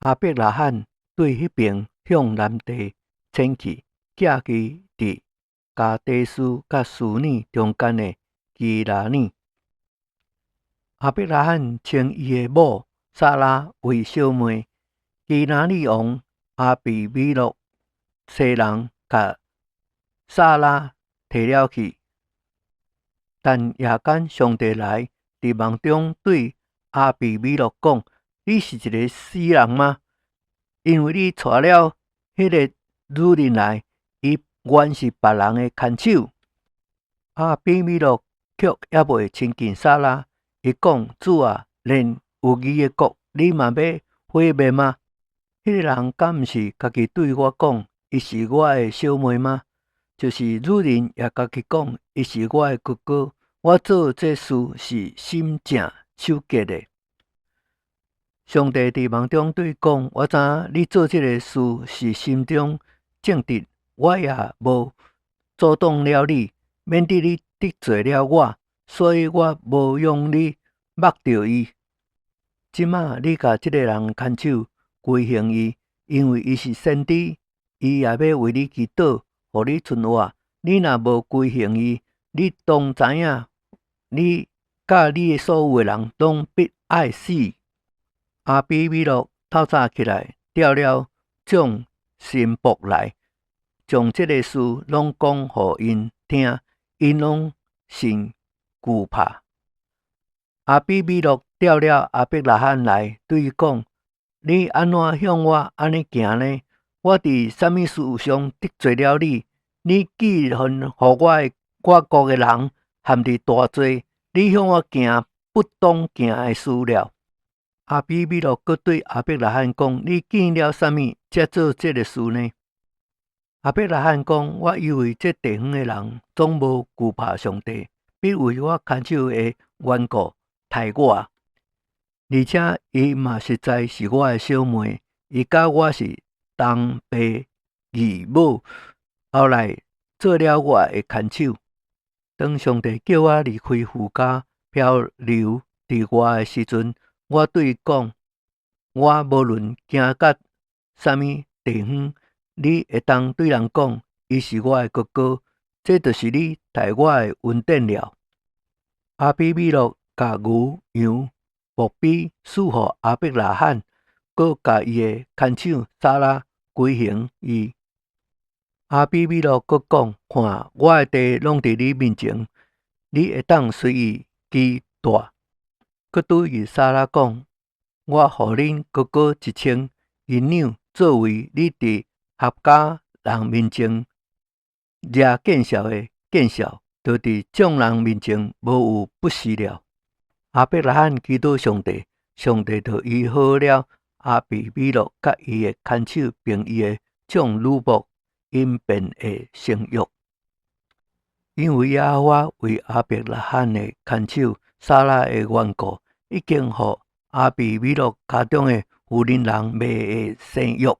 亞伯拉罕對彼爿向南地遷去，寄居佇加低斯佮書珥中間的基拉耳。亞伯拉罕稱伊的某撒拉為小妹。基拉耳王亞比米勒差人共撒拉提了去。但夜間上帝來佇夢中對亞比米勒講：你是一个死人嗎？因為你帶了彼个女人來，伊原是別人的牽手。亞比米勒卻猶未親近撒拉，伊講：主啊，連有義的國，你嘛欲毀滅嗎？彼个人敢毋是家己對我講，伊是我的小妹嗎？就是女人也家己講，伊是我的哥哥。我做這事是心正手潔的。上帝佇夢中對伊講：我知影你做這个事是心中正直，我也無阻擋了你，免得你得罪了我，所以我無用你縛著伊。這馬你共這个人牽手歸行伊，因為伊是先知，伊也欲為你祈禱，予你存活。你若無歸行伊，你當知影，你佮你的所有的人攏必愛死。亞比米勒透早起來，召了眾臣僕來，將這个事攏講予𪜶聽，𪜶攏甚懼怕。亞比米勒召了亞伯拉罕來，對伊講：你按怎向我按呢行呢？我佇啥物事上得罪了你？你既然予我國的人陷佇大罪，你向我行不當行的事了。亞比米勒閣對亞伯拉罕講：你見了啥物，才做這个事呢？亞伯拉罕講：我以為這地方的人總無懼怕上帝，必為我牽手的緣故刣我。而且伊嘛實在是我的小妹，伊佮我是同爸異母，後來做了我的牽手。當上帝叫我離開父家，漂流佇外的時陣，我對伊講：我無論行到啥物地方，你會當對人講，伊是我的哥哥，這就是你待我的恩典了。亞比米勒共牛羊牧埤賜予亞伯拉罕，閣共伊的牽手撒拉歸行伊。亞比米勒閣講：看，我的地攏佇你面前，你會當隨意居住。閣對撒拉講：我予恁哥哥1000銀兩，作為你佇合家人面前掠見笑的見笑，就佇眾人面前無有不是了。亞伯拉罕祈禱上帝，上帝就醫好了亞比米勒佮伊的牽手，並伊的眾女僕，𪜶便會生育。因為耶和華為亞伯拉罕的牽手撒拉的緣故，已經予亞比米勒家中的婦人人袂會生育。